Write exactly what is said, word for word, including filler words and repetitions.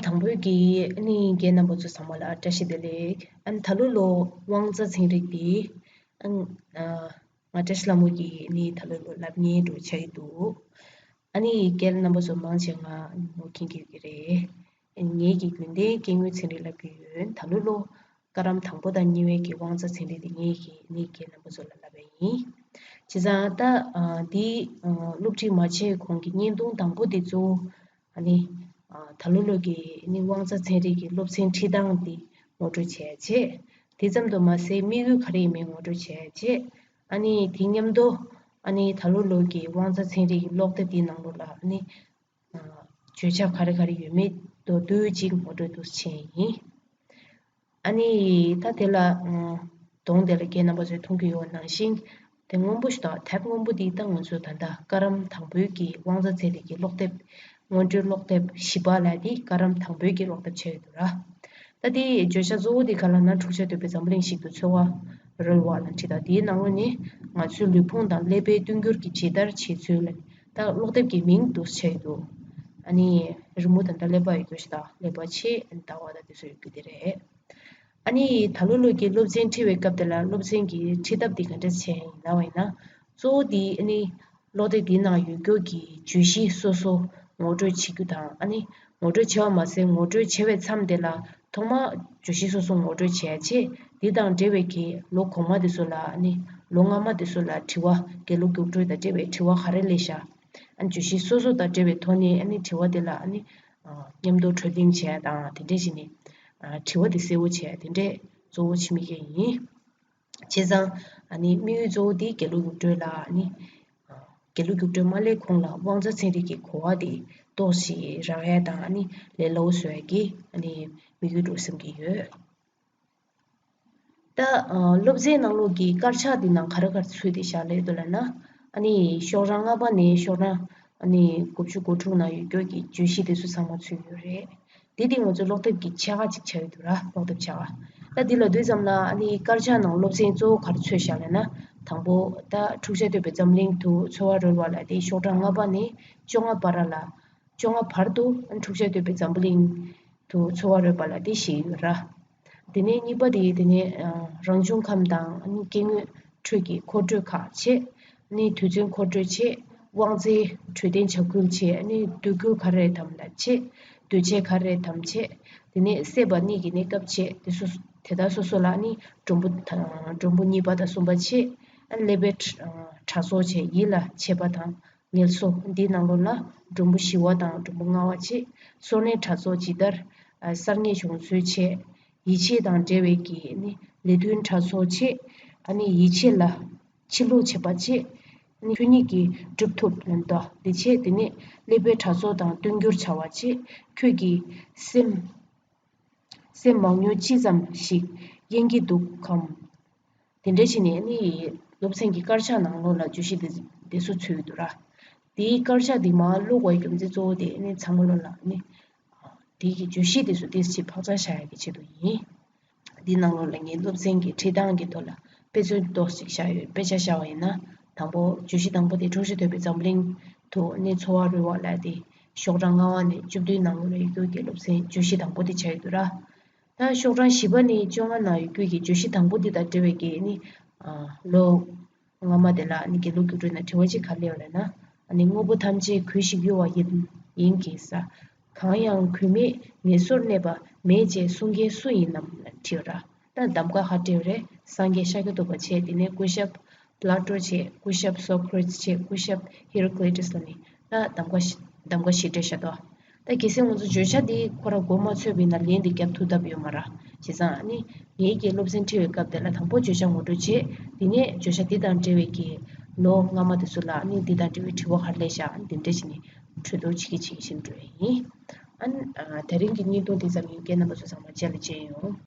དང་པོའི་གི་ཨ་ནི་རྒན་རྣམ་པ་ཚོ་ཚང་མ་ལ་བཀྲ་ཤིས་བདེ་ལེགས། ཨ་ནི་ད་ལོ་ལོ་དབང་རྩ་ཚན་རིག་དེ་ཨ་ནི་ང་བཀྲ་ཤིས་ལྷ་མོ་གིས་ཨ་ནི་ད་ལོ་ལོ་ལབ་མཁན་འགྲོ་ཆགས་ཀྱི་འདུག་ཨ་ནི་རྒན་རྣམ་པ་ཚོ་མང་ཆེ་ང་ངོ་མཁྱེན་གྱི་ཡོད་ཀྱི་རེད། ངེད་ཀྱི་རྒྱུན་ལྡན་སྐྱེ་དངོས་ཚན་རིག་ལབ་ཀྱི་ཡོད། ད་ལོ་ལོ་བཀའ་རམས་དང་པོ་དང་གཉིས་པའི་གི་དབང་རྩ་ཚན་རིག་དེ་ངེད་ཀྱིས་ཨ་ནི་རྒན་རྣམ་པ་ཚོ་ལ་ལབ་པ་ཡིན། བྱས་ཙང་ད་ཨ་འདི་ཨ་སློབ་ཁྲིད་མ་བྱས་གོང་གི་བརྙན་ཐུང་དང་པོ་དེ་གཙོ་བོ་ཨ་ནི་ཨ་ད་ལོ་ལོ་གི་ཨ་ནི་དབང་རྩ་ཚན་རིག་གི་སློབ་ཚན་ཁྲིད་སྟངས་དེ་ངོ་སྤྲོད་བྱས་རྗེས། དེ་ཙམ་དུ་མ་ཟད་དམིགས་ཡུལ་ག་རེ་ཡིན་མིན་ངོ་སྤྲོད་བྱས་རྗེས། ཨ་ནི་དེ་མཉམ་དུ་ཨ་ནི་ད་ལོ་ལོ་གི་དབང་རྩ་ཚན་རིག་གི་ཀློག་དེབ་དེའི་ནང་ལོགས་ལ་ཨ་ནི་ཨ་བརྗོད་བྱ་ག་རེ་ག་རེ་ཡོད་མེད་མདོར་བསྡུས་ཅིག་ངོ་སྤྲོད་དུ་བྱས་ཡིན། ཨ་ནི་ད་དེ་ལ་ཨ་གདོང་དེ་ལ་རྒན་རྣམ་པ་ཚོས་མཐོང་གི་ཡོད་ནང་བཞིན། དེ་སྔོན་པོ་ཞིག་དང་དེབ་སྔོན་པོ་འདི་ད་ང་ཚོས་ད་ལྟ་བཀའ་རམས་དང་པོའི་གི་དབང་རྩ་ཚན་རིག་གི་ཀློག་དེབ། སྔོན་འགྲོའི་ཀློག་དེབ་བཞི་པ་ལབ་དེ་བཀའ་རམས་དང་པོའི་གི་ཀློག་དེབ་ཆགས་ཡོད་འདུག་ར། ད་དེའི་བརྗོད་བྱ་གཙོ་བོ་དེ་ག་ལབ་ན་འཁྲུག་ཆ་དོད་པའི་འཛམ་བུ་གླིང་ཞིག་ཏུ་འཚོ་བ་རོལ་བ་ལ་བྲིས་དང་། དེའི་ནང་ལོགས་ནས་ང་ཚོའི་ལུས་ཕུང་དང་ཀླད་པའི་མཐུན་འགྱུར་གྱི་ཇི་ལྟར་བྱེད་ཚུལ་ལ། ད་ཀློག་དེབ་ཀྱི་མིང་འདུག་སེ་ཆགས་ཡོད་འདུག་ཨ་ནི་རི་མོ་དང་ད་ཀླད་པ་ཡོད་རྒྱུ་ཞིག་དང་། ཀླད་པ་ཆེ་ཟླ་བ་དང་དེ་ཚོ་ཡོད་རྒྱུ་དེ་རེད། ཨ་ནི་ད་ལོ་ལོ་གི་སློབ་ཚན་ཁྲིད་པའི་སྐབས་དེ་ལ་སློབ་ཚན་གྱི་ཁྲིད་ཐབས་འདི་ག་འདྲ་བྱས་ཡིན་ལབ་པ་ཡིན་ན། གཙོ་བོ་འདི་ཨ་ནི་ཀློག་དེབ་འདིའི་ནང་ཡོད་རྒྱུ་གི་བརྗོད་གཞི་སོ་སོ་ངོ་སྤྲོད་བྱེད་རྒྱུ་དང་། ཨ་ནི་ངོ་སྤྲོད་བྱས་པ་མ་ཟད་ངོ་སྤྲོད་བྱེད་པའི་མཚམས་དེ་ལ་ཐོག་མར་བརྗོད་གཞི་སོ་སོ་ངོ་སྤྲོད་བྱས་རྗེས། འདི་དང་འབྲེལ་བའི་གི་ལོ་གོང་མ་དེ་ཚོ་ལ་ཨ་ནི་ལོ་སྔ་མ་དེ་ཚོ་ལ་དྲི་བ། དགེ་ལུགས་རྒྱུགས་སྤྲོད་དང་འབྲེལ་བའི་དྲི་བ་ག་རེ་སླེབས་ཤག་ཨ་ནི་བརྗོད་གཞི་སོ་སོ་དང་འབྲེལ་བའི་ཐོག་ནས་ཨ་ནི་དྲི་བ་དེ་ལ་ཨ་ནི་ཨ་མཉམ་དུ་གྲོས་བསྟུན་བྱས་དང་། དེ་འདྲས་བྱས་ནས་ཨ་དྲི་བ་དེ་གསལ་བོ་བྱས། དེ་འདྲས་གཙོ་བོ་བྱེད་མི་གལ་ཡིན། བྱས་ཙང་ཨ་ནི་དམིགས་ཡུལ་གཙོ་བོ་དེ་དགེ་ལུགས་རྒྱུགས་སྤྲོད་ལ་ཨ་ནི་ཨ་དགེ་ལུགས་རྒྱུགས་སྤྲོད་མ་སླེབས་གོང་ལ་དབང་རྩ་ཚན་རིག་གི་གོ་བ་དེ་ཏོག་ཙམ་རག་ཡ་དང་། ཨ་ནི་ལས་སླ་བོ་བཟོ་ཡ་གི་ཨ་ནི་དམིགས་ཡུལ་འདུག་བསམ་གྱི་ཡོད། ད་ཨ་སློབ་ཚན་ནང་ལོགས་ཀྱི་དཀར་ཆག་འདི་ནང་ག་རེ་ག་རེ་ཚུད་དེ་བཞག་ལབ་ཡོད་ལབ་ན། ཨ་ནི་ཤོག་གྲངས་ལྔ་པ་ནས་ཤོག་གྲངས་ཨ་ནི་དགུ་བཅུ་གོ་དྲུག་ནང་ཡོད་རྒྱུ་གི་བརྗོད་གཞི་དེ་ཚོ་ཚང་མ་ཚུད་ཡོད་རེད། འདི་དེ་ང་ཚོའི་ཀློག་དེབ་ཀྱི་ཕྱེད་ཀ་ཅིག་ཆགས་ཡོད་འདུག་ར། ཀློག་དེབ་ཕྱེད་ཀ་ད་འདི་ལ་དུས་ཙམ་ལ་ཨ་ནི་དཀར་ཆག་ནང་སློབ་ཚན་གཙོ་བོ་ག་རེ་ཚུད་བཞག་ལབ་ན། དང་པོ་ད་འཁྲུག་ཆ་དོད་པའི་འཛམ་གླིང་དུ་འཚོ་བ་རོལ་བ་ལབ་དེ་ཤོག་གྲངས་ལྔ་པ་ནས་བཅོ་ལྔ་བར་ལ། བཅོ་ལྔ་བར་དུ་འཁྲུག་ཆ་དོད་པའི་འཛམ་བུ་གླིང་དུ་འཚོ་བ་རོལ་བ་ལབ་དེ་བཞི་ཡོད་ར། དེ་ནས་གཉིས་པ་དེ་དེ་ནས་ཨ་རང་བྱུང་ཁམས་དང་ཨ་ནི་སྐྱེ་དངོས་ཁྲོད་ཀྱི་མཁོ་སྤྲོད་ཁག་བྱས། ཨ་ནི་དུས་ཚོད་མཁོ་སྤྲོད་བྱས། དབང་རྩའི་འཕྲོད་བསྟེན་བྱ་འགུལ་བྱས། ཨ་ནི་འདོད་རྒུ་ག་རེ་དམ་ལ་བྱས། འདོད་ཆས་ག་རེ་དམ་བྱས། དེ་ནས་བསད་པ་གཉིས་ཀྱི་གནས་སྐབས་བྱས། དེ་སོ་དེ་དག་སོ་སོ་ལ་ཨ་ནི་མགྲོན་པོ་དང་མགྲོན་པོ་གཉིས་པ་དང་གསུམ་པ་བྱས། ཨ་ནི་ཀླད་པའི་དྲ་ཨ་དྲག་སོ་བྱས། ཡིད་ལ་བྱེད་པ་དང་། ངལ་གསོ། འདིའི་ནང་ལོགས་ལ་མགྲོན་པོ་བཞི་པ་དང་མགྲོན་པོ་ལྔ་པ་བཅས་སོར་གནས་དྲག་ཚོགས་ཇི་ལྟར་ཨ་གསར་རྙེད་བྱུང་ཚུལ་བཅས། ཡིད་ཆེས་དང་འབྲེལ་བའི་གི་ནི་ལས་མཐུན་དྲག་ཚོགས་བཅས། ཨ་ནི་ཡིད་ཆེས་ལ་ཕྱིར་ལོག་བྱེད་པ་བཅས། ཨ་ནི་ཆོས་ཉིད་ཀྱིས་སྒྲུབ་ཐུབ་ལབ་འདུག་དེ་བྱས་དེ་ནས་ཀླད་པའི་དྲག་ཚོགས་དང་མཐུན་འགྱུར་བྱ་བ་བཅས། ཁྱོད་ཀྱིས་སེམས་སེམས་མང་ཉུང་ཅི་ཙམ་ཞིག་དབྱེ་གི་འདུག་གམ། དེ་འདྲ་བྱས་ནས་ནི་སློབ་ཚན་གྱི་དཀར་ཆག་ནང་ལོགས་ལ་བརྗོད་གཞི་དེ་དེ་ཚོ་ཚུད་འདུག་ར། དེའི་དཀར་ཆག་དེ་མར་བླུགས་པའི་རྒྱུ་མཚན་གཙོ་བོ་དེ་ནི་ཚང་མ་ལོ་ལ་ནི་དེའི་གི་བརྗོད་གཞི་དེ་ཚོ་ཏོག་ཙམ་ཕག་ཚག་བཞག་ཡག་གི་ཆེད་དུ་ཡིན། འདིའི་ནང་ལོགས་ལ་ངས་སློབ་ཚན་གྱི་ཁྲིད་སྟངས་ཀྱི་ཐོག་ལ་དཔེ་མཚོན་ཏོག་ཙམ་བཞག་ཡོད། དཔེ་ཆ་བཞག་པ་ཡིན་ན། དང་པོ་བརྗོད་གཞི་དང་པོ་དེ་འཁྲུག་ཆ་དོད་པའི་འཛམ་གླིང་དུ་ནི་འཚོ་བ་རོལ་བ་ལབ་དེ་ཤོག་གྲངས་ལྔ་པ་ནས་བཅུ་བདུན་ནང་ལོགས་ལ་ཡོད་རྒྱུ་གི་སློབ་ཚན་བརྗོད་གཞི་དང་པོ་དེ་ཆགས་ཡོད་འདུག་ར། ད་ཤོག་གྲངས་བཞི་པ་ནས་བཅོ་ལྔ་ནང་ཡོད་རྒྱུ་གི་བརྗོད་གཞི་དང་པོ་འདི་དང་འབྲེལ་བའི་གི་ནི་ཨ་ལོ་སྔ་མ་དེ་ལ་ནི་དགེ་ལུགས་རྒྱུགས་སྤྲོད་ནང་དྲི་བ་གཅིག་ག་རེ་སླེབས་ལབ་ན། ཨ་ནི་དངོས་པོ་ཐམས་ཅད་གོས་ཤིག་གཡོ་བ་ཡིན་ཡིན་གྱི་ས། གང་ཡང་གོས་མེད་ངལ་གསོར་གནས་པ་མེད་ཅེས་གསུང་མཁན་སུ་ཡིན་ནམ་ལ་དྲིས་པ་ར། ད་གདམ་ག་ཧ་སྤྲད་པ་རེད། སངས་རྒྱས་ཤཱཀྱ་ཐུབ་པ་བྱས། དེ་ནས་སྐུ་ཞབས་པླ་ཏོ་བྱས། སྐུ་ཞབས་སོ་ཀྲེ་ཏིས་བྱས། སྐུ་ཞབས་ཧི་རོ་ཀླེ་ཏིས་ལ་ནི་ད་གདམ་ག་ཞིག་གདམ་ག་ཞིག་སྤྲད་བཞག་འདུག་ད་གལ་སྲིད་ང་ཚོ་བརྗོད་བྱ་འདི་ཁོ་རང་མགོ་མ་ཚོས་པ་ཡིན་ན་ལན་འདི་རྒྱབ་ཐུབ་ཐབས་ཡོད་མ་རེད། བྱས་ཙང་ཨ་ནི་ངེད་ཀྱི་སློབ་ཚན་ཁྲིད་པའི་སྐབས་དེ་ལ་དང་པོ་བརྗོད་བྱ་ངོ་སྤྲོད་བྱས། དེ་ནས་བརྗོད་བྱ་འདི་དང་འབྲེལ་བའི་གི་ལོ་སྔ་མ་དེ་ཚོ་ལ་ཨ་ནི་འདི་དང་འབྲེལ་བའི་དྲི་བ་ག་རེ་སླེབས་ཤག་ཨ་ནི་དེ་འདྲ་བྱས་ནས་གྲོས་བསྡུར་བྱེད་ཀྱི་བྱེད་ཀྱི་བྱེད་འགྲོ་ཡ་ཡིན། ཨ་ནི་ཨ་དེ་རིང་གི་བརྙན་ཐུང་འདི་ཙམ་ཡིན། རྒན་རྣམ་པ་ཚོ་ཚང་མ་རྗེས་ལ་མཇལ་ཡོང་།